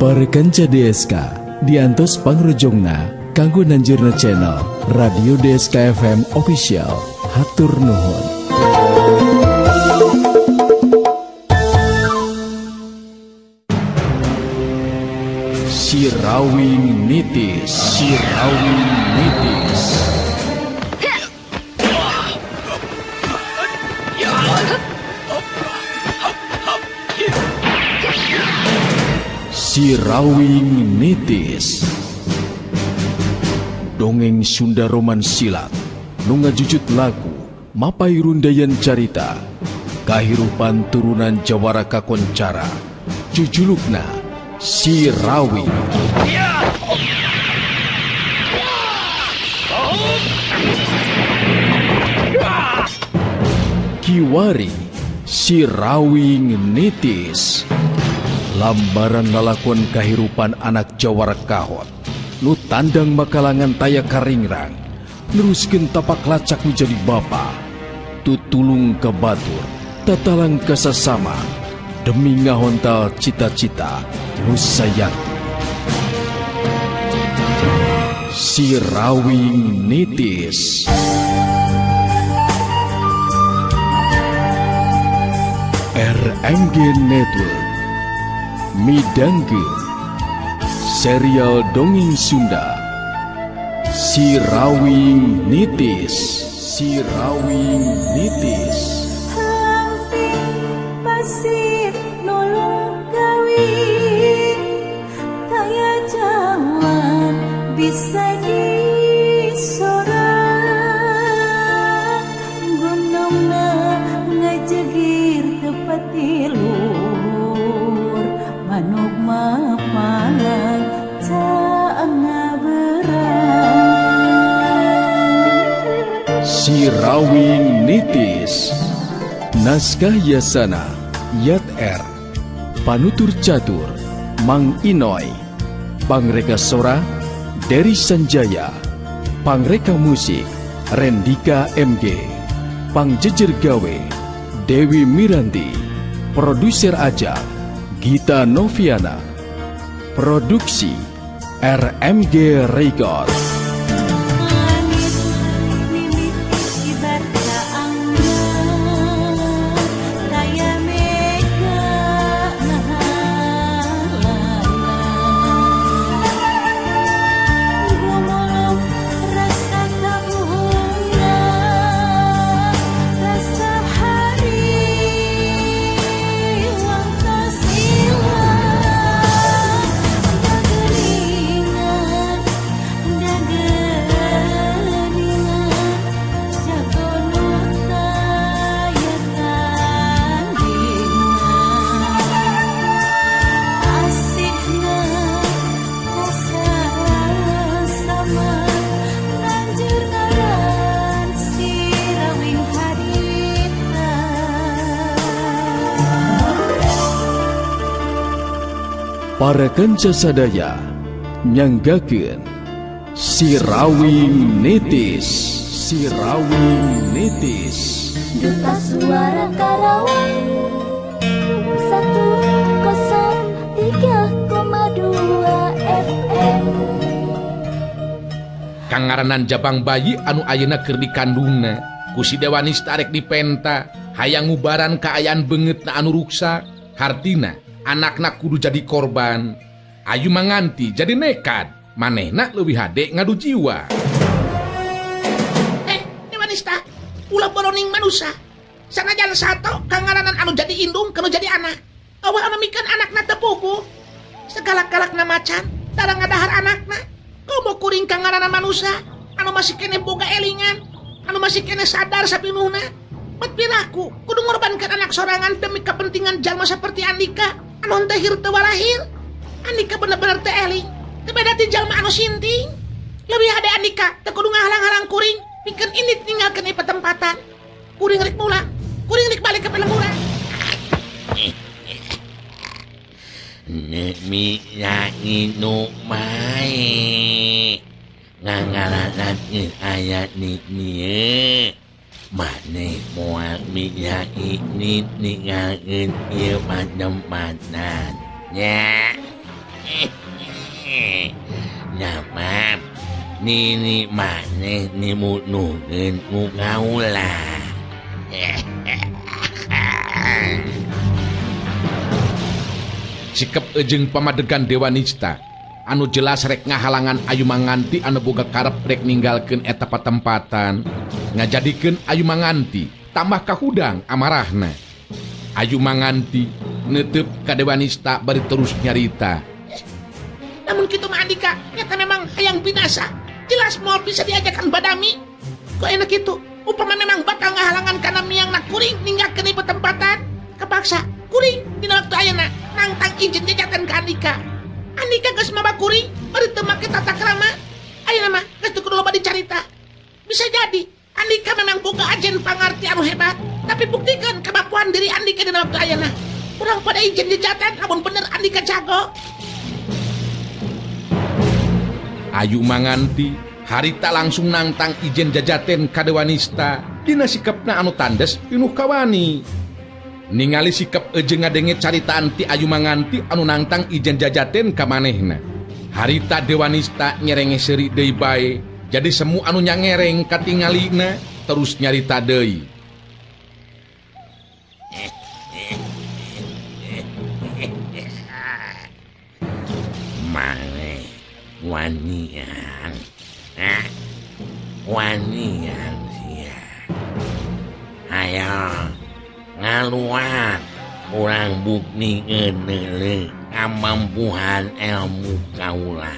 Para kanca DSK diantos pangrojongna kanggo nanjurna channel Radio DSK FM Official. Hatur nuhun. Sirawing Nitis, Sirawing Nitis. Sirawing Nitis. Dongeng Sunda Roman Silat nu ngajujut lagu mapay rundayan carita kahirupan turunan jawara kakoncara jujulukna Sirawing. Kiwari Sirawing Nitis. Lambaran lalakon kahirupan anak jawara kahot nu tandang makalangan taya karingrang neruskeun tapak lacak nu jadi bapa tutulung ka batur tatalang ka sasama demi ngahontal cita-cita nu sayakti. Sirawing Nitis. RMG Network midangkeun serial dongeng Sunda Sirawing Nitis. Sirawing Nitis. Hampir pasir nolong kawin taya jalan bisa disorang gunungna ngajegir tepat tiluhur manuk mapalang Sirawing Nitis. Naskah Yasana Yat R. Panutur Catur Mang Inoy. Pangreka Sora Dery Sanjaya. Pangreka Musik Rendika MG. Pangjejer Gawe Dewi Miranti. Produser Ajak Gita Noviana. Produksi RMG Record. Para kanca sadaya nyanggakeun Sirawing Nitis. Sirawing Nitis. Duta Suara Karawang 103,2 FM. Kangaranan jabang bayi anu ayeuna keur dikandungna ku si Dewanista arek dipenta hayang ngubaran kaayaan beungeutna anu ruksak hartina anakna kudu jadi korban. Ayu manganti jadi nekat manehna leuwih hade ngadu jiwa. Dewanista ulah boroning manusa sanajan sato kangaranan anu jadi indung kanu jadi anak awah anu mikeun anakna teu puguh segalak-galakna macan tara ngadahar anakna komo kuring kangaranan manusa anu masih keneh boga elingan anu masih keneh sadar sapinuhna bet piraku kudu ngorbankeun anak sorangan demi kepentingan jalma seperti Andika anu henteu hir teu walahir. Andika bener-bener teu eling teu beda ti jalma anu sinting leuwih hade Andika teu kudu ngahalang-halang kuring pikeun ini tinggalkeun ieu patempatan kuring rek mulang kuring rek balik ke pelemburan. Nemi nu mae ngangaranan aya ni maneh moal minyak ini ninggalkeun ieu patempatan nya. Nyamap nini maneh nimunuhkeun ku kaula. Sikep jeung pamadegan Dewanista anu jelas rek ngahalangan Ayu Manganti anu boga karep rek ninggalkeun eta patempatan ngajadikeun Ayu Manganti tambah kahudang amarahna. Ayu Manganti netep ka Dewanista bari terus nyarita. Namun kitu mah Andika nyata memang hayang binasa. Jelas moal bisa diajakan badami. Kok enak kitu? Upama memang bakal ngahalangan kana miang na kuring ninggalkeun ieu patempatan. Kepaksa kuring dina waktu ayeuna nangtang izin jajatan ka Andika. Andika geus mawa kuring bari teu make tata krama. Ayeuna mah geus teu kudu loba dicarita. Bisa jadi Andika memang boga ajen pangarti anu hebat, tapi buktikan kemampuan diri Andika dina waktu ayeuna. Urang pada izin jajatan lamun bener Andika jago. Ayu Manganti harita langsung nangtang ijen jajaten ka Dewanista dina sikepna anu tandes pinuh kawani. Ningali sikep jeung ngadenge caritaan ti Ayu Manganti anu nangtang ijen jajaten ka manehna. Harita Dewanista nyerenge seuri deui bae, jadi semu anu nyangereng katingalina terus nyarita deui. Maneh wanian. Wanian sia. Ayo ngaluar urang buktikeun deuleu kamampuhan ilmu kaula.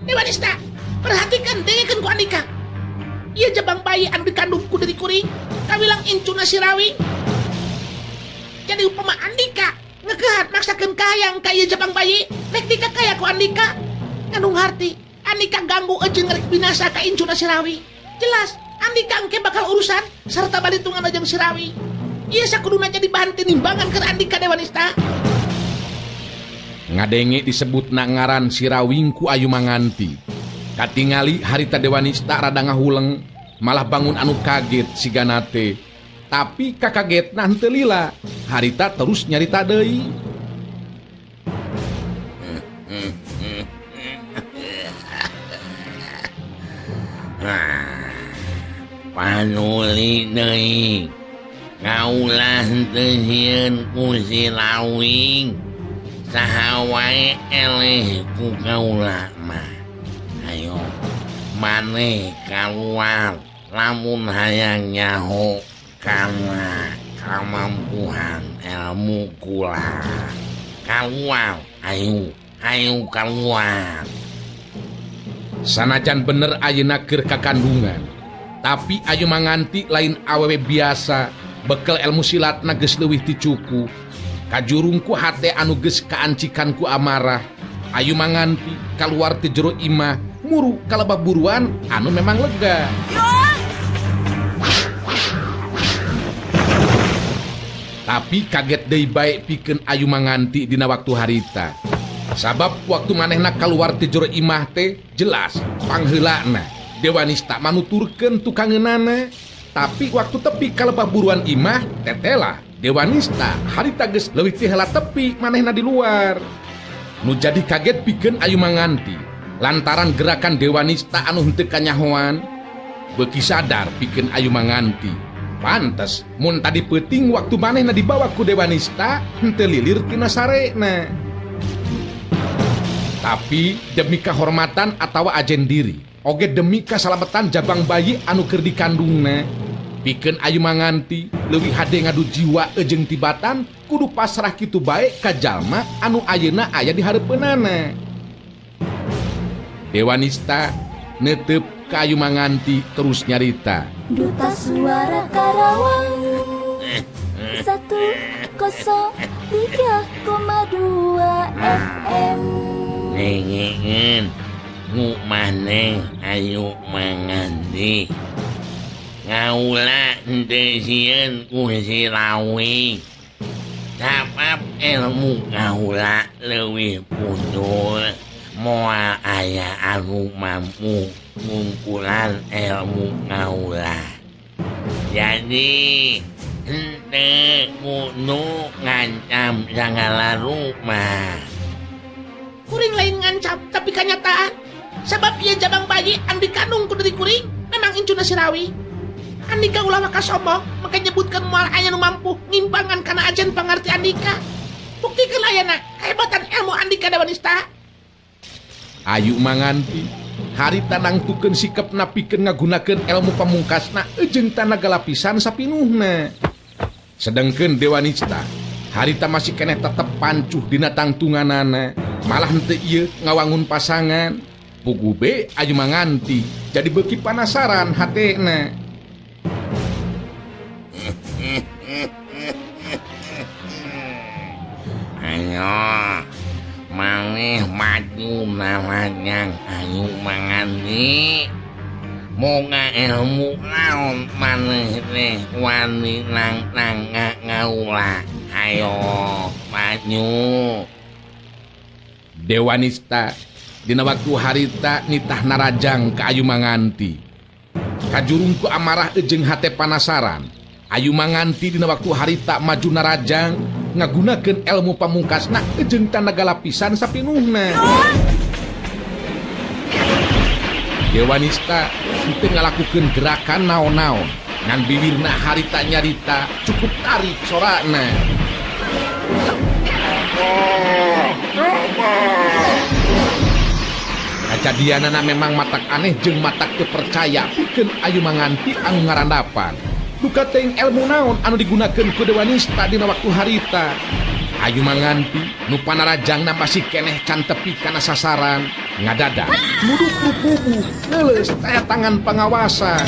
Dewanista, perhatikan dengekeun ku Andika. Ieu jabang bayi anu dikandung ku diri kuring, kawilang incuna Sirawi. Jadi upama Andika ngekehat maksakeun kahayang ka ieu jabang bayi, rek dikakaya ku Andika. Ngandung harti, Andika ganggu jeung rek binasa ka incuna Sirawi. Jelas, Andika engke bakal urusan sarta balitungan jeung Sirawi. Ieu sakuduna jadi bahan tinimbangan keur Andika Dewanista. Ngadenge disebutna ngaran Sirawing ku Ayu Manganti. Katingali harita Dewanista rada ngahuleng, malah bangun anu kaget sigana teh. Tapi kakagetna henteu lila, harita terus nyarita deui. Panuli deui kaulah teu sieun ku Sirawing. Saha wae eleh ku kaula mah. Ayo maneh kaluar lamun hayang nyaho kana kamampuhan ilmu kula. Kaluar, ayo, ayo kaluar. Sanajan bener ayeuna keur kakandungan, tapi Ayu Manganti lain awewe biasa, bekel ilmu silatna geus leuwih ti cuku. Kajurungku hate anu geus kaancikan ku amarah. Ayu Manganti kaluar ti jero imah muru kalebah buruan anu memang lega. Tapi kaget deui bae pikeun Ayu Manganti dina waktu harita. Sabab waktu manehna kaluar ti jero imah teh jelas pangheulana Dewanista manuturkeun tukangeunana. Tapi waktu tepi kalebah buruan imah tetela Dewanista harita geus leuwih ti heula tepi manehna di luar. Nu jadi kaget pikeun Ayu Manganti lantaran gerakan Dewanista anu henteu kanyahoan. Beuki sadar pikeun Ayu Manganti. Pantes mun tadi peuting waktu manehna dibawa ku Dewanista henteu lilir tina sarena. Tapi demi kehormatan atawa ajen diri, oge demi kasalametan jabang bayi anu keur dikandungna, pikeun Ayu Manganti leuwih hade ngadu jiwa jeung tibatan kudu pasrah kitu bae ka jalma anu ayeuna aya di hareupeunana. Dewanista netep ka Ayu Manganti terus nyarita. Duta Suara Karawang 103,2 FM. Nengengen nu maneh Ayu Manganti. Ngaula henteu sieun ku Sirawi. Sabab ilmu kaula leuwih pundul, moal aya anu mampu ngungkulan ilmu kaula. Jadi Henteu kudu ngancam sagala rupa. Kuring lain ngancam tapi kanyataan. Sabab ieu jabang bayi anu dikandung ku diri kuring memang incuna si Rawi. Andika ulah waka sombong maka nyebutkeun moal aya nu mampu ngimbangan kana ajen pangarti Andika. Buktikeun ayana kehebatan ilmu Andika Dewanista. Ayu Manganti harita nangtukeun sikapna pikeun ngagunakeun ilmu pamungkasna jeung tanaga lapisan sapinuhna. Sedengkeun Dewanista harita masih keneh tetep pancuh dina tangtunganana, malah henteu ieu ngawangun pasangan. Puguh be Ayu Manganti jadi beuki panasaran hatena. Ayo maneh maju namanya Ayu Manganti. Moga ilmu naon maneh teh wani nang ngaula. Ayo maju. Dewanista dina waktu harita nitah narajang ka Ayu Manganti. Kajurung ku amarah jeung hate panasaran. Ayu Manganti dina waktu harita maju narajang ngagunakeun ilmu pamungkasna jeung tanaga lapisan sapinuhna. Dewanista teu ngalakukeun gerakan naon-naon, ngan biwirna harita nyarita cukup tarik sorana. Kajadianana memang matak aneh jeung matak teu percaya pikeun Ayu Manganti anu ngarandapan. Duka teuing ilmu naon anu digunakeun ku Dewanista dina waktu harita. Ayu Manganti nu panarajangna masih keneh can tepi kana sasaran, ngadada nudup kubu leuleus taya tangan pangawasa.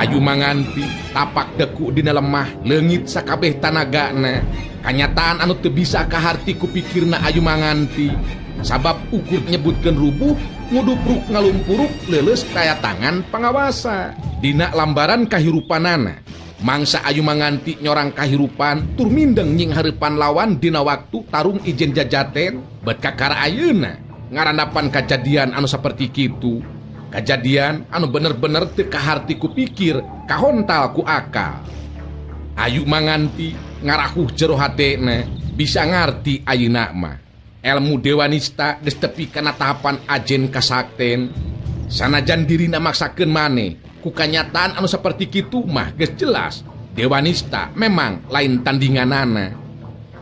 Ayu Manganti tapak deku dina lemah leungit sakabeh tanagana. Kanyataan anu teu bisa kaharti ku pikirna Ayu Manganti, sabab ukur nyebutkeun rubuh ngudupruk ngalumpuruk leuleus taya tangan pangawasa. Dina lambaran kahirupanana mangsa Ayu Manganti nyorang kahirupan tur mindeng nying hareupan lawan dina waktu tarung ijen jajaten. Bet kakara ayeuna ngarandapan kajadian anu saperti kitu, kajadian anu bener-bener teu kaharti ku pikir, kahontal ku akal. Ayu Manganti ngarahuh jero hatena bisa ngarti ayeuna mah ilmu Dewanista geus tepi kana tahapan ajen kasakten. Sanajan dirina maksakeun maneh ku kanyataan anu saperti kitu mah geus jelas Dewanista memang lain tandinganana.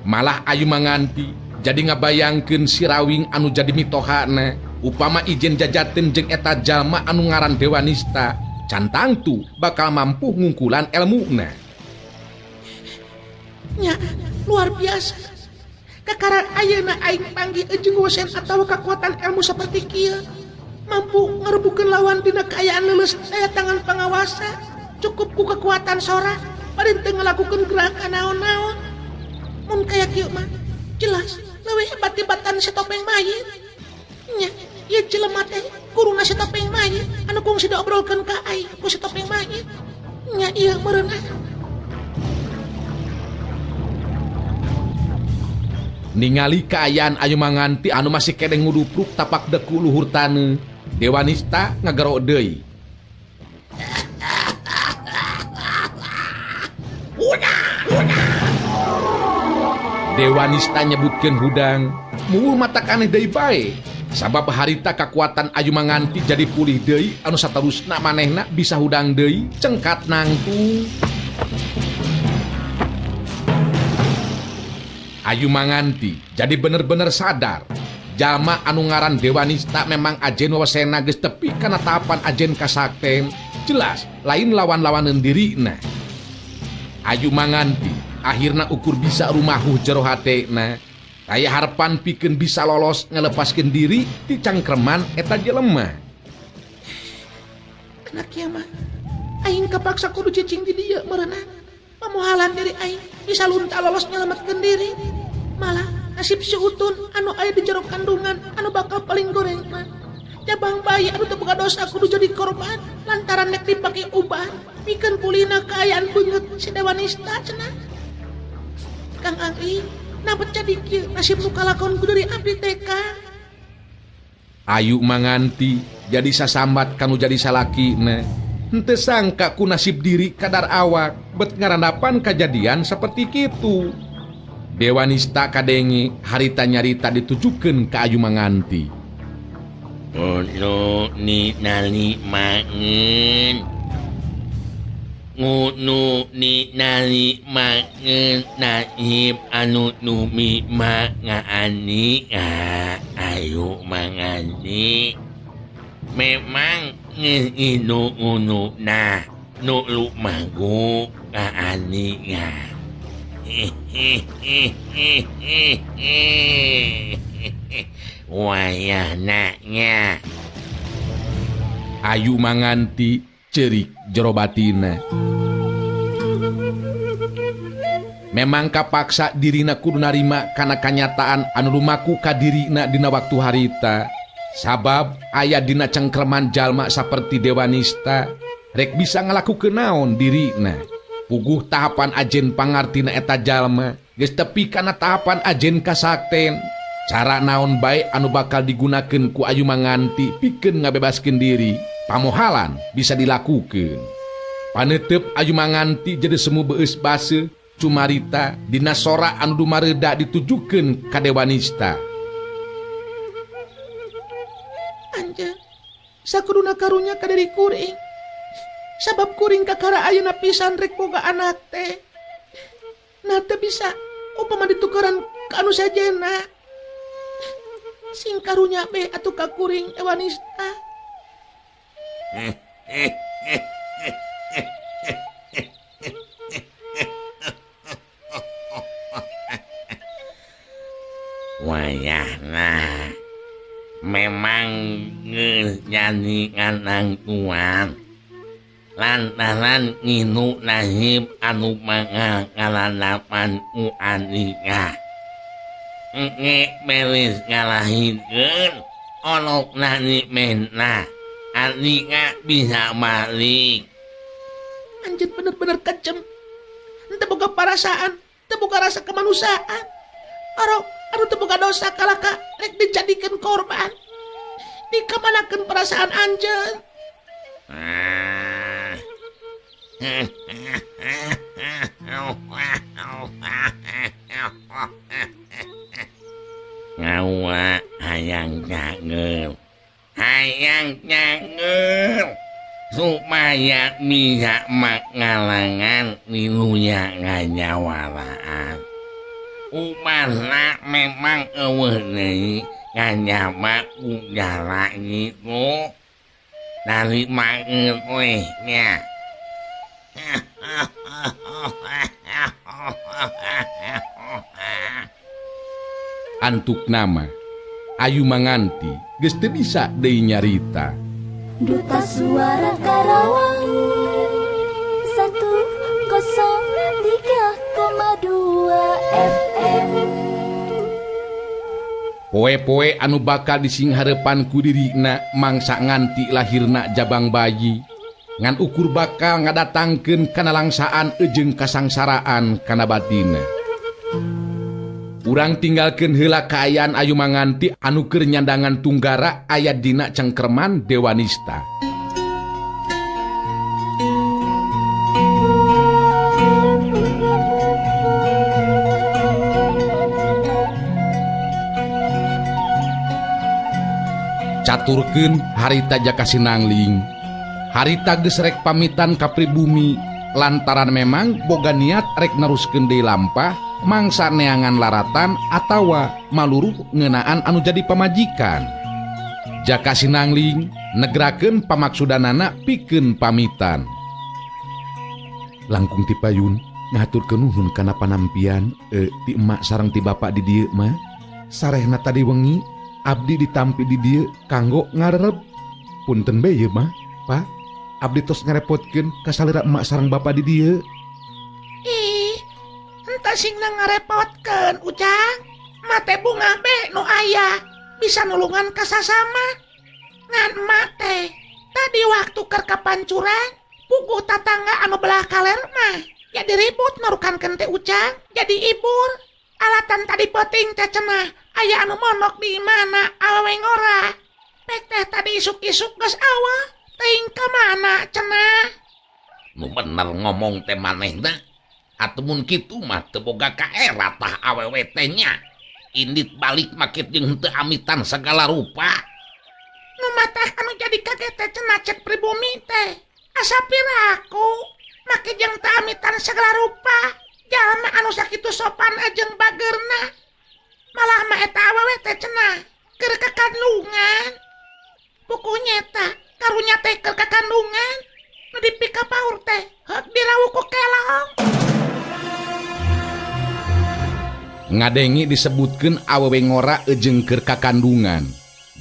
Malah Ayu Manganti jadi ngabayangkeun si Rawing anu jadi mitohana upama ijen jajaten jeung eta jalma anu ngaran Dewanista can tangtu bakal mampu ngungkulan elmuna. Nya luar biasa. Kakara ayeuna aing panggih jeung wesen atawa kakuatan ilmu saperti kieu mampu ngarebukeun lawan dina kaayaan leuleus daya tangan pangawasa. Cukup ku kekuatan sora bari teu ngalakukeun gerakan naon-naon. Mun kaya kieu mah jelas leuwih hebat tibatan si topeng mayit. Nya ieu jelema teh guruna si topeng mayit anu kungsi diobrolkeun ka aing ku si topeng mayit. Nya ieu meureun. Ningali kaayaan Ayu Manganti anu masih keneh ngudupruk tapak deku luhur taneuh, Dewanista ngagero deui. Dewanista nyebutkeun hudang, muwuh matak aneh deui bae. Sabab harita kakuatan Ayu Manganti jadi pulih deui anu saterusna manehna bisa hudang deui cengkat nangtung. Ayu Manganti jadi bener-bener sadar jalma anu ngaran Dewanista memang ajen wawasena geus tepi kana tahapan ajen kasakten, jelas lain lawan-lawaneun dirina. Ayu Manganti akhirna ukur bisa rumahuh jero hatena, aya harapan pikeun bisa lolos ngalepaskeun diri ti cangkreman eta jelema. Anak kieu mah aing kapaksa kudu cicing di dieu meureunna. Pamohalan diri aing bisa lunta lolos nyelametkeun diri. Malah nasib si Utun anu aya di jero kandungan anu bakal paling goreng mah. Jabang bayi anu teu boga dosa kudu jadi korban lantaran nek dipake uban pikeun pulihna kaayaan beungeut si Dewanista cenah. Kang Anggi, napa jadi kieu nasib nu kalakon ku dari abdi teh Kang? Ayu Manganti jadi sasambat kanu jadi salakina. Henteu sangka ku nasib diri kadar awak bet ngarandapan kajadian seperti kitu. Dewanista kadenge harita nyarita ditujukeun ka Ayu Manganti. Ngono ni nali mangen. Ngono ni nali mangen nasib anu numi mangaani Ayu Manganti. Memang nginu ngunu na nu lumagu kaani nga. Wayahna nya. Ayu Manganti cerik jero batina. Memang kapaksa dirina kudu narima kana kanyataan anu lumaku ka dirina dina waktu harita. Sabab aya dina cengkreman jalma saperti Dewanista rek bisa ngalakukeun naon dirina. Puguh tahapan ajen pangartina eta jalma geus tepi kana tahapan ajen kasakten. Cara naon bae anu bakal digunakeun ku Ayu Manganti pikeun ngabebaskeun diri, pamohalan bisa dilakukeun. Panetep Ayu Manganti jadi semu beus base cumarita dina sora anu dumareda ditujukeun ka Dewanista. Anjeun sakuduna karunya ka diri kuring. Sabab kuring kakara ayeuna pisan rek boga anak teh. Nah teu bisa upama ditukaran ka anu sajena. Sing karunya be atuh ka kuring Dewanista. Wayahna memang geus jadi nganangtuan lantaran nginu nasib anu mangga ngalanapan ku Anika. Engke beres ngalahirkeun olokna ni mena Anika bisa balik. Anjeun bener-bener kejem. Henteu boga parasaan, teu boga rasa kemanusiaan. Aro anu teu boga dosa kalaka rek dijadikeun korban. Dikamanakeun perasaan anjeun. Ngawa hayang cangeur, hayang cangeur supaya bisa mangalangan nilunya nganyawalaan. Umarna memang eueuh deui nganyama ku jala gitu. Dari mangeut weh nya. Antuk nama Ayu Manganti geus teu bisa deui nyarita. Duta Suara Karawang 103,2 FM. Poe-poe anu bakal disingharepan ku dirina mangsa nganti lahirna jabang bayi. Ngan ukur bakal ngadatangkeun kana langsaan jeung kasangsaraan kana batina. Urang tinggalkeun heula kaayaan Ayu Manganti anu keur nyandangan tunggara aya dina cengkerman Dewanista. Caturkeun harita Jaka Sinangling. Harita geus rek pamitan ka pribumi lantaran memang boga niat rek neruskeun deui lampah mangsa neangan laratan atawa maluruh ngeunaan anu jadi pamajikan. Jaka Sinangling negrakeun pamaksudanana pikeun pamitan. Langkung ti payun ngahaturkeun nuhun kana panampian ti emak sareng ti bapak di dieu mah. Sarehna tadi wengi abdi ditampi di dieu kanggo ngarerep. Punten be ieu mah, Pak. Abdi tos ngarepotkeun ka salira emak sareng bapak di dieu. Ih, henteu singna ngarepotkeun, Ujang. Mate bunga be nu aya bisa nulungan ka sasama. Ngan emak teh tadi waktu keur kapancuran puguh tatangga anu belah kaler mah jadi ribut marukankeun teh Ujang, jadi ibur. Alatan tadi peuting teh cenah aya anu monok di mana awewe ngora. Pek teh tadi isuk-isuk geus awah. Teuing ka mana cenah? Nu bener ngomong teh manehna. Atuh mun kitu mah teu boga kaera tah awewe teh nya. Indit balik make jeung henteu amitan segala rupa. Nu matah anu jadi kaget teh cenah cek pribumi teh. Asa piraku make jeung teu amitan segala rupa. Jalma anu sakitu sopan jeung bageurna. Malah mah eta awewe teh cenah keur kakandungan. Pukunya eta karunya teh keur kakandungan. Nu dipikapaur teh heuk dirawu ku kelong. Ngadengi disebutkeun awewe ngora jeung keur kakandungan.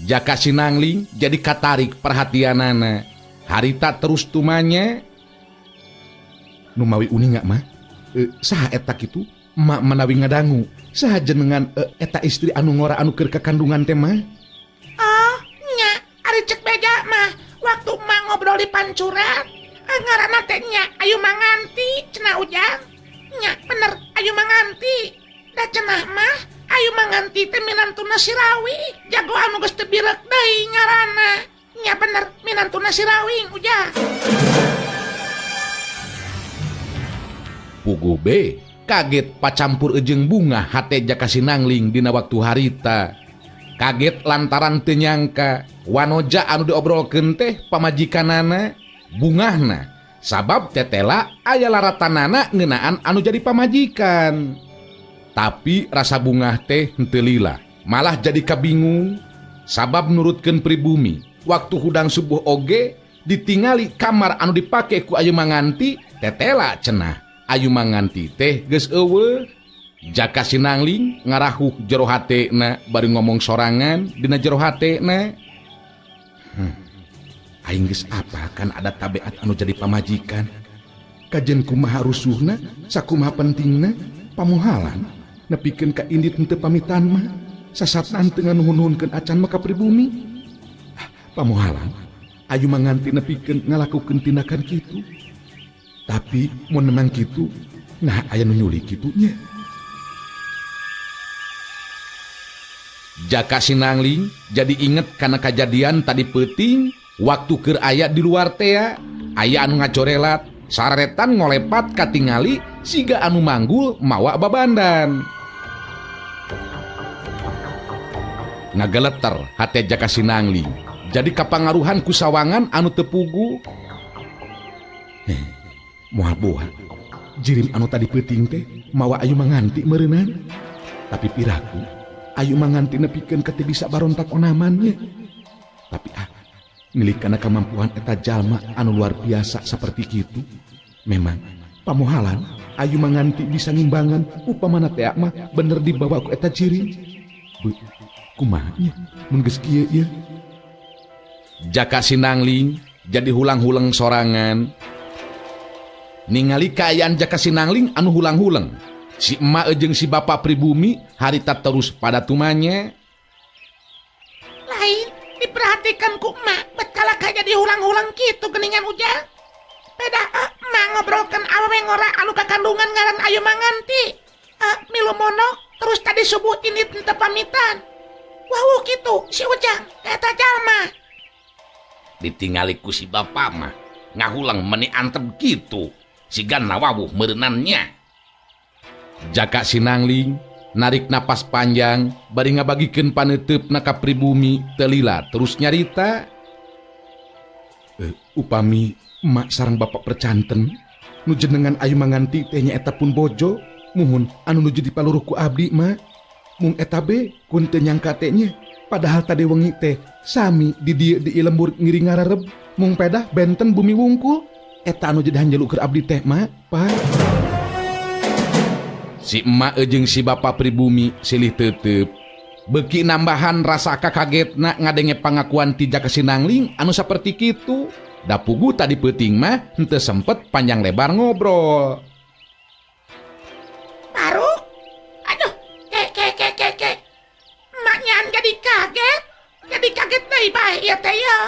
Jaka Sinangling jadi katarik perhatianana. Harita terus tumanya. Numawi uninga mah saha eta kitu? Emak manawi ngadangu. Saha jenengan eta istri anu ngora anu keur kakandungan teh mah? Oh, nya, ari cek beja mah waktu emak ngobrol di pancuran, ngaranna teh nya Ayu Manganti cenah Ujang. Nya bener Ayu Manganti. Da cenah mah Ayu Manganti teh minantuna Sirawing, jago anu geus teu birek deui ngaranna. Nya bener minantuna Sirawing Ujang. Puguh be kaget pacampur ejeng bunga hate Jaka Sinangling dina waktu harita. Kaget lantaran teu nyangka wanoja anu diobrolkeun teh pamajikanana bungahna sabab tetela aya laratanana ngeunaan anu jadi pamajikan. Tapi rasa bungah teh henteu lila, malah jadi kabingung sabab nurutkeun pribumi. Waktu hudang subuh oge ditingali kamar anu dipake ku Ayu Manganti tetela cenah Ayu Manganti teh geus eueuh. Jaka Sinangling ngarahuh jero hatena bari ngomong sorangan dina jero hatena. Aing geus apa kan ada tabiat anu jadi pamajikan. Kajen kumaha rusuhna, sakumaha pentingna pamuhalan nepikeun ka indit henteu pamitan mah sasatna teu nganuhun-nuhunkeun acan mah ka pribumi. Pamuhalan Ayu Manganti nepikeun ngalakukeun tindakan kitu. Tapi mun memang kitu, nah aya nu nyulik kitunya. Jaka Sinangling jadi inget kana kajadian tadi peuting waktu keur aya di luar tea, aya anu ngacorelat, saretan ngolepat katingali siga anu manggul mawa babandan. Ngageleter hate Jaka Sinangling, jadi kapangaruhan ku sawangan anu teu pugu. Moal boa jirim anu tadi peuting teh mawa Ayu Manganti meureunan. Tapi piraku Ayu Manganti nepikeun ka teu bisa barontak onamannya. Tapi milik kana kemampuan eta jalma anu luar biasa seperti kitu. Memang pamohalan Ayu Manganti bisa ngimbangan upamana teh mah bener dibawa ku eta jirim. Kumaha nya mun geus kieu ieu? Jaka Sinangling jadi hulang-huleng sorangan. Ningali kaayaan Jaka Sinangling anu hulang-huleng. Si emak jeung si bapak pribumi harita terus pada tumanya. Lain diperhatikan ku emak bet kalaka jadi hulang-hulang kitu geuningan Ujang. Beda emak ngobrolkeun awewe ngora anu kakandungan ngaran Ayu Manganti. Milu monok terus tadi subuh ini teu pamitan. Wah kitu si Ujang eta jalma. Ditingali ku si bapak mah ngahulang meni antep kitu. Sigan nawawuh meureunannya. Jaka Sinangling narik napas panjang bari ngabagikeun paneuteup ka pribumi teu lila terus nyarita. Upami emak sareng bapak percanten nu jenengan Ayu Manganti teh nyaeta pun bojo muhun anu nuju dipaluruh ku abdi mah. Mung eta be kun teu nyangka teh nya padahal tadi wengi teh sami di dieu di lembur ngiring ngarareb mung pedah benten bumi wungkul. Eta anu jadi hanjalu keur abdi teh mah, Pak. Si emak jeung si bapak pribumi silih tetep. Beki nambahan rasa kagetna ngadenge pangakuan ti Jaka Sinangling anu saperti kitu. Da pugu tadi peuting mah henteu sempet panjang lebar ngobrol. Paruk. Aduh, ke. Emaknya jadi kaget. Jadi kaget deui bae ieu teh ya.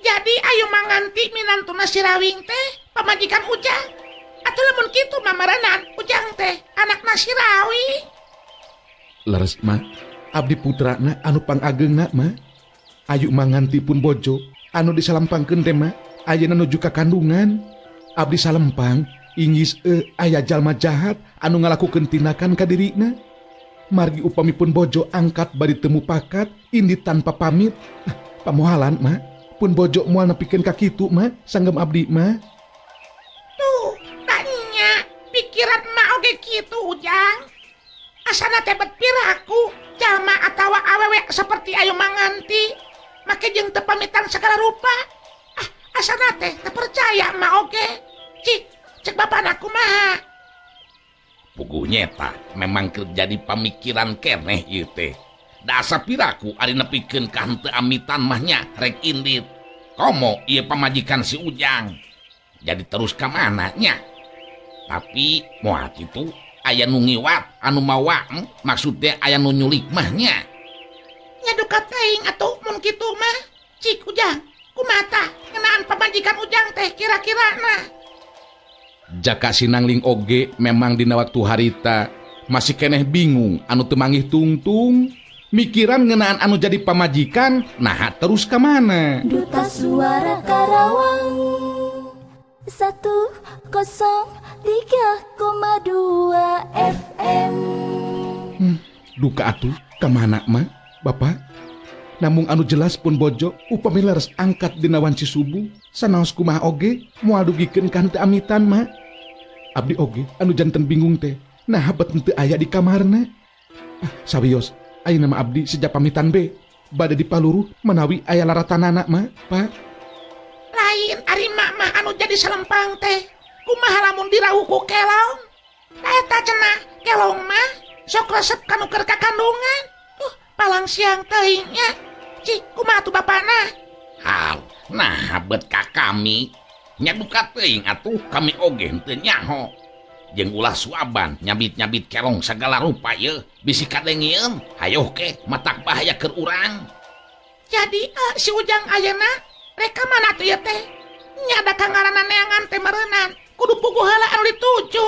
Jadi Ayu Manganti minantuna Sirawing teh pamajikan Ujang. Atuh lamun kitu mamarenan Ujang teh anakna Sirawing. Leres mah abdi putrana anu pangageungna mah Ayu Manganti pun bojo Anu disalempangkeun teh mah ayeuna nuju ka kandungan. Abdi salempang inggis aya jalma jahat anu ngalakukeun tindakan ka dirina. Margi upami pun bojo angkat bari teu mupakat indi tanpa pamit. Pamohalan mah pun bojo moal nepikeun ka kitu mah sanggem abdi mah. Tuh, tanya pikiran mak oge kitu Ujang. Asana teh bet piraku jalma atawa awewe seperti ayu manganti make jeung teu pamitan segala rupa. Ah, asana teh teu percaya mak oge. Cik, cek bapana kumaha. Puguh nyeta memang keur jadi pamikiran keneh ieu teh. Da asa piraku ari nepikeun ka henteu amitan mah nya rek indit. Komo ieu pamajikan si Ujang. Jadi terus ka mana nya? Tapi moal kitu aya nu ngiwat anu mawa maksudnya aya nu nyulik mah nya. Nya duka teuing atuh mun kitu mah. Cik Ujang, kumaha tah ngeunaan pamajikan Ujang teh kira-kira nah. Jaka Sinangling oge memang dina waktu harita masih keneh bingung anu teu manggih tungtung mikiran ngeunaan anu jadi pamajikan nah terus ka mana. Duta Suara Karawang 103,2 FM. Duka atuh ka mana mah Bapak? Namung anu jelas pun bojo upami leres angkat dina wanci subuh sanaos kumaha oge moal dugikeun ka henteu amitan mah. Abdi oge anu janten bingung teh nah bet henteu aya di kamarna. Ah, sawios ayeuna mah abdi sejak pamitan be bade dipaluruh manawi aya laratanana mah Pak. Lain ari mak mah anu jadi salempang teh kumaha lamun dirauh ku kelong. Eta cenah kelong mah sok resep kanu keur kakandungan. Palang siang teuing nya. Cik, kumaha tuh bapana? Hal, nah bet ka kami. Nya duka teuing atuh kami oge henteu nyaho. Jeung ulah suaban nyabit-nyabit kelong sagala rupa yeuh bisi kadengieun. Hayoh ke matak bahaya keur urang. Jadi si Ujang ayeuna rek ka mana tuh ieu teh? Nya da kangaranna neangan teh meureunnan. Kudu puguh heula anu dituju.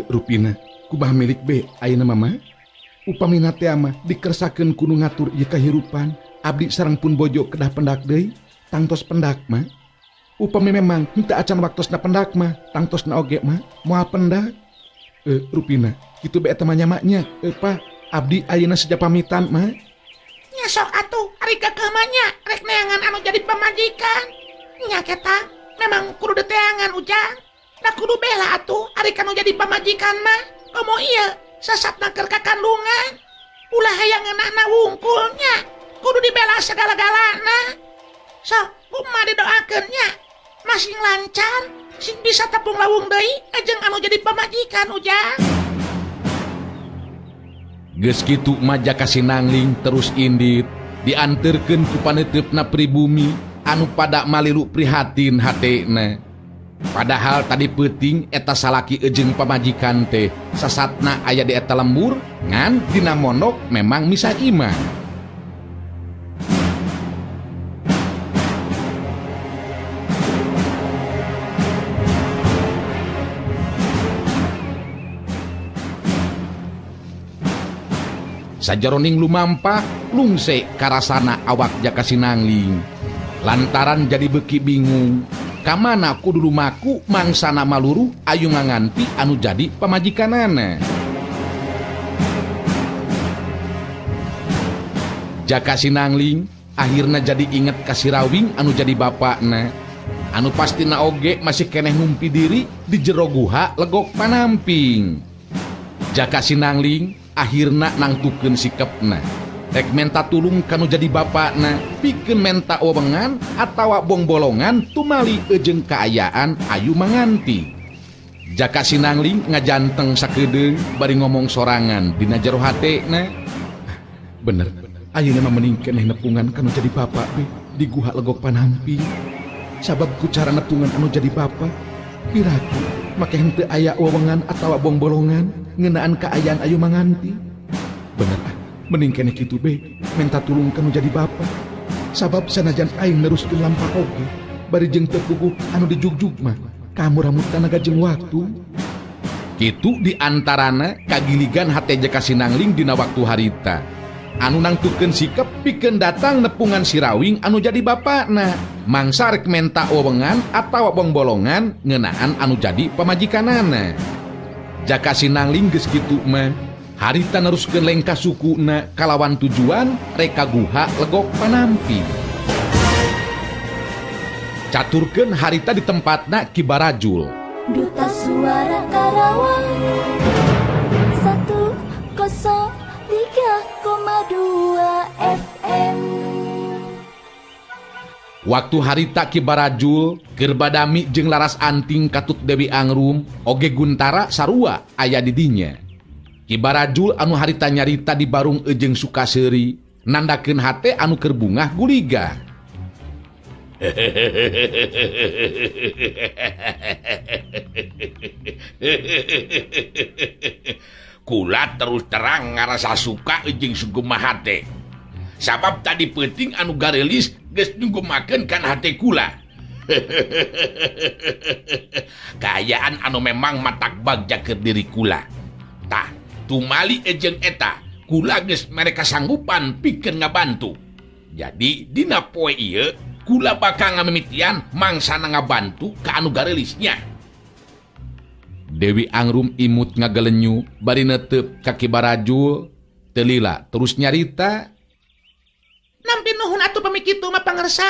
Rupina kumaha milik be ayeuna mama? Upamina teh mah dikersakeun kudu ngatur ieu kahirupan abdi sareng pun bojo kedah pendak deui tangtos pendak mah. Upami memang henteu acan waktosna pendak mah tangtosna oge mah moal pendak. Rupina kitu be eta mah nyamaknya. Pak abdi ayeuna seja pamitan mah. Nya sok atuh ari kakeuh mah nya rek neangan anu jadi pamajikan. Nya ketang memang kudu diteangan Ujang. Da kudu bela atuh ari kanu jadi pamajikan mah. Komo ieu sesatna keur kakandungan. Ulah hayang ngeunahna wungkulnya. Kudu dibela segala-galana. Sok kumaha didoakeun nya. Masing lancar, sing bisa tepung lawung deui jeung anu jadi pamajikan Ujang. Geus kitu mah Jaka Sinangling terus indit dianterkeun ku paneuteup pribumi anu pada malilu prihatin hatena. Padahal tadi peuting eta salaki jeung pamajikan teh sasatna aya di eta lembur ngan dina mondok memang misah imah. Sajeroning lumampah lungse karasana awak Jaka Sinangling lantaran jadi beuki bingung. Kamana kudu lumaku mangsana maluruh ayu nganganti anu jadi pamajikanana. Jaka Sinangling akhirna jadi inget ka si Rawing anu jadi bapakna. Anu pastina oge masih keneh ngumpi diri di jero guha Legok Panamping. Jaka Sinangling akhirna nangtukeun sikepna. Rek menta tulung kanu jadi bapakna pikeun menta wewengan atawa bongbolongan tumali eujeung kaayaan ayu manganti. Jaka Sinangling ngajanteng sakedeung bari ngomong sorangan dina jero hatena. Bener, ayeuna mah mending keneh nepungan kanu jadi bapak be di guha Legok Panamping. Sabab ku cara nepungan anu jadi bapak piraku make henteu aya wewengan atawa bongbolongan ngeunaan kaayaan ayu manganti. Bener ah, mending keneh kitu be minta tulung kanu jadi bapak. Sabab sanajan aing neruskeun lampah oge bari jeung teu puguh anu dijugjug mah kamu ramut tanaga jeung waktu. Kitu di antarana kagiligan hate Jaka Sinangling dina waktu harita. anu nangtukeun sikep pikeun datang nepungan Sirawing anu jadi bapakna. Mangsa rek menta wewengan atawa bongbolongan ngeunaan anu jadi pamajikanana. Jaka Sinangling geus kitu mah harita neruskeun lengkah sukuna kalawan tujuan rek ka guha Legok Panampi. Caturkeun harita di tempatna Ki Barajul. Duta Suara Karawang 103,2 FM. Waktu harita Ki Barajul keur badami jeung Laras Anting katut Dewi Angrum oge Guntara sarua aya di dinya. Ki Barajul anu harita nyarita di barung jeung Sukaseuri nandakeun hate anu keur bungah guliga. Kula terus terang ngarasa suka jeung sugema hate. Sabab tadi peuting anu garelis geus nyugumakeun kana hate kula. Kaayaan anu memang matak bagja keur diri kula. Tah, tumali jeung eta kula geus mere kasanggupan pikeun ngabantu. Jadi dina poe ieu kula bakal ngamimitian mangsana ngabantu ka anu garelisnya. Dewi Angrum imut ngagelenyu bari netep ka Ki Barajul teu lila terus nyarita. Nampi nuhun atuh pami kitu mah pangersa.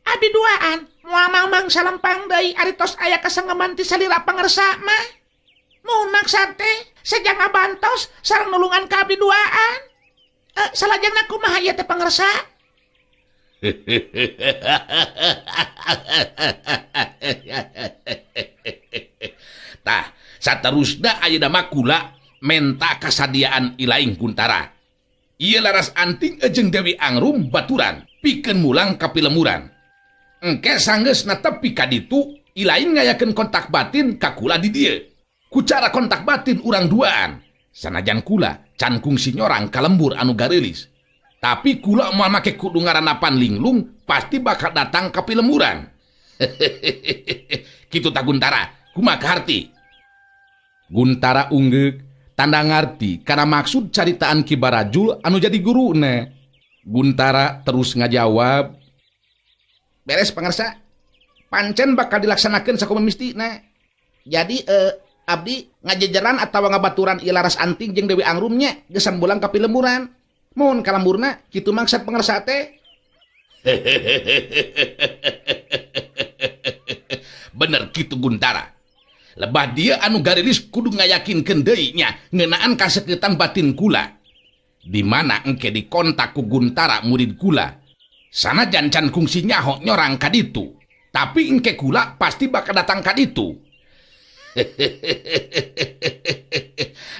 Abdi duaan moal mangmang salempang deui ari tos aya kasengeman ti salira pangersa mah. Mun maksa teh seja ngabantos sareng nulungan ka abdi duaan. Salajengna kumaha ieu teh pangersa? Tah, saterusna ayeuna mah kula menta kasadiaan Ilaing Guntara. Ieu Laras Anting jeung Dewi Angrum baturan pikeun mulang ka pilemuran. Engke sanggeusna tepi ka ditu, Ilaing ngayakeun kontak batin ka kula di dieu. Ku cara kontak batin urang duaan, sanajan kula can kungsi nyorang ka lembur anu gareulis. Tapi kula moal make kudu ngaranapan linglung pasti bakal datang ka pilemuran. Kitu ta Guntara, kumaha kaharti? Guntara unggeuk tanda ngarti karena maksud caritaan Ki Barajul anu jadi guruna. Guntara terus ngajawab, beres pangersa, pancen bakal dilaksanakeun sakumaha mistina. Jadi abdi ngajejeran atawa ngabaturan ieu Laras Anting jeung Dewi Angrumnya geus bulang ka pilemburan. Mohon kalamburna kitu maksud pangersa teh. Bener kitu Guntara. Lebah dia anu garilis kudu ngayakinkeun deui nya ngeunaan kaseukeutan batin kula. Di mana engke dikontak ku Guntara murid kula. Sanajan can kungsi nyaho nyorang ka ditu, tapi engke kula pasti bakal datang ka ditu.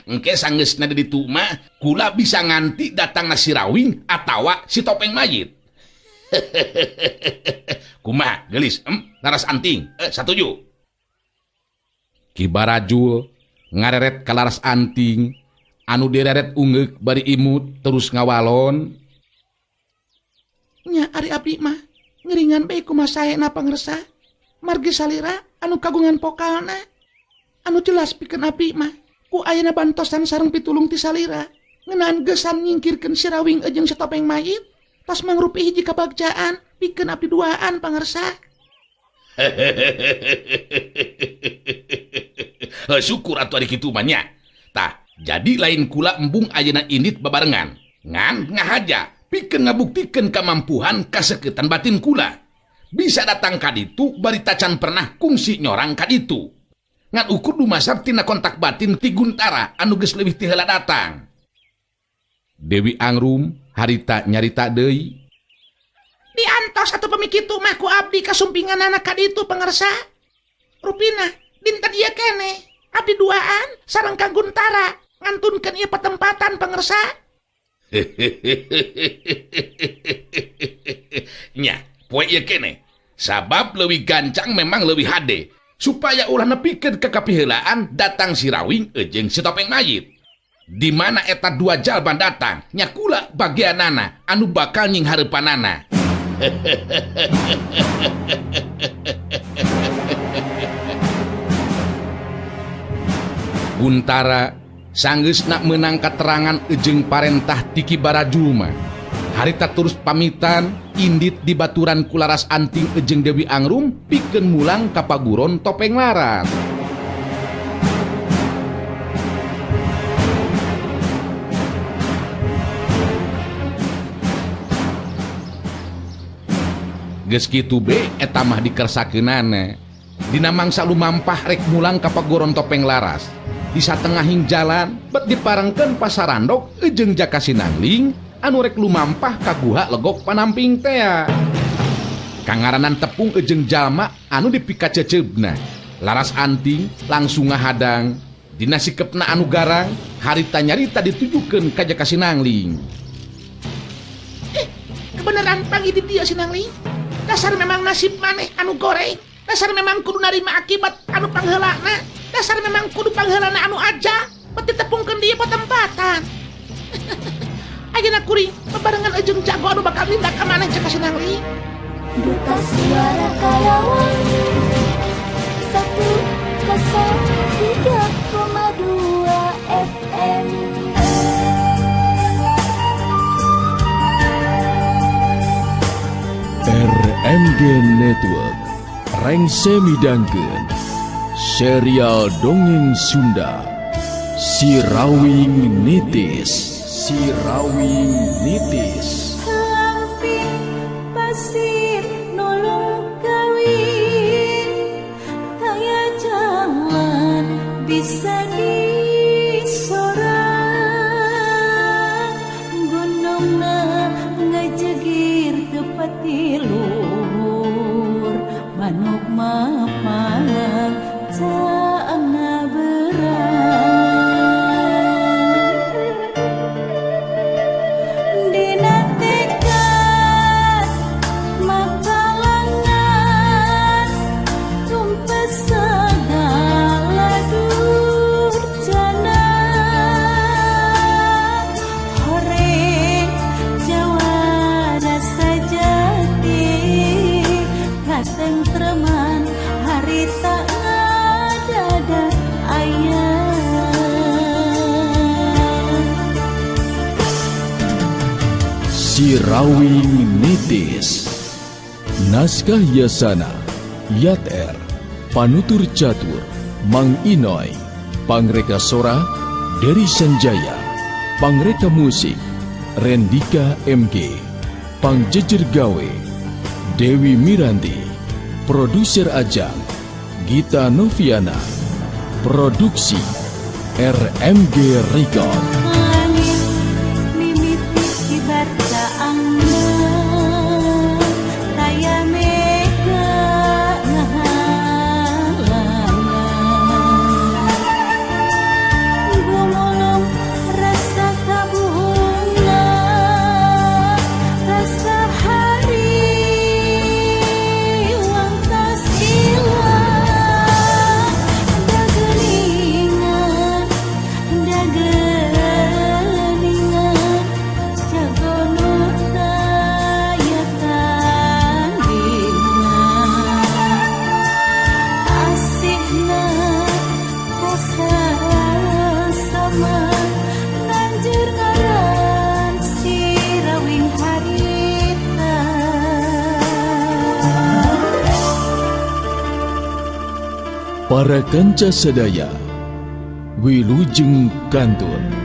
Engke sanggeusna di ditu mah kula bisa nganti datangna si Rawing atawa si Topeng Mayit. Kumaha geulis Laras Anting satuju. Ki Barajul ngareret ka Laras Anting anu direret ungeuk bari imut terus ngawalon. Nya ari abdi mah ngeringan bae kumaha saena pangersa. Margi salira anu kagungan pokalna. Anu jelas pikeun abdi mah ku ayana bantosan sareng pitulung ti salira ngeunaan gesan nyingkirkeun si Rawing jeung si Topeng Mayit tos mangrupi hiji kabagjaan pikeun abdi duaan pangersa. Syukur atuh ari kitu mah nya. Tah, jadi lain kula embung ayeuna indit babarengan. Ngan ngahaja pikeun ngabuktikeun kamampuhan kasekeutan batin kula. Bisa datang ka ditu bari tacan pernah kungsi nyorang ka ditu. Ngan ukur dumasar tina kontak batin ti Guntara anu geus leuwih ti heula datang. Dewi Angrum harita nyarita deui. Diantos atuh pami kitu mah ku abdi kasumpinganana ka ditu pangersa. Rupina dinten ieu keneh abdi duaan sareng Kang Guntara ngantunkeun ieu patempatan pangersa. Nya, poe ieu keneh. Sabab leuwih gancang memang leuwih hade. Supaya ulah nepikeun ka kapiheulaan datang si Rawing jeung si Topeng Mayit. Di mana eta dua jalma datang, nya kula bagianana anu bakal nying hareupanana. Guntara Sanggeusna meunang katerangan ejeng parentah ti Ki Barajul mah. Harita terus pamitan indit di baturan kularas anting ejeng Dewi Angrum pikeun mulang ka Paguron Topeng Laras. Geus kitu be eta mah dikersakeunana. Dina mangsa lumampah rek mulang ka Paguron Topeng Laras. Di satengahing jalan bet diparengkeun pasarandok ejeng Jaka Sinangling anu rek lumampah ka guha Legok Panamping tea. Kangaranan tepung ejeng jalma anu dipikaceceubna. Laras anting langsung ngahadang. Dina sikepna anu garang harita nyarita ditujukeun ka Jaka Sinangling. Kebenaran panggih di dieu Sinangling. Dasar memang nasib maneh anu goreng. Dasar memang kudu narima akibat anu pangheulana. Dasar memang kudu pangheulana anu aja. Peti tepungkeun dieu patempatan. Ayeuna kuring bebarengan ejeng jago anu bakal nindak ka maneh Jaka Sinangling. Duta Suara Karawang 103,2 FM. RMG Network rengse midangkeun serial dongeng Sunda Sirawing Nitis. Sirawing Nitis. Lamping pasir nolong kawin, kaya jalan bisa disorang, gunungna ngejegir tepati luhur, manuk mapan caangna berang. Dina tekad makalangan tumpes segala durjana, horeng jawara sajati katentreman harita ngadada aya. Sirawing Nitis. Naskah Yasana, Yat R, Panutur Catur, Mang Inoy, Pangreka Sora, Dery Sanjaya, Pangreka Musik, Rendika MG, Pangjejer Gawe, Dewi Miranti, Produser Ajang, Gita Noviana, Produksi RMG Record. Langit mimiti kibar caangna, taya mega ngahalangan, gumulung rasa kabunga, rasa hari wangtas ilang, dageningan dageningan jago nu taya tandingan, asihna sama nanjur ngaran Sirawing harita. Para kanca sadaya, wilujeng kantun.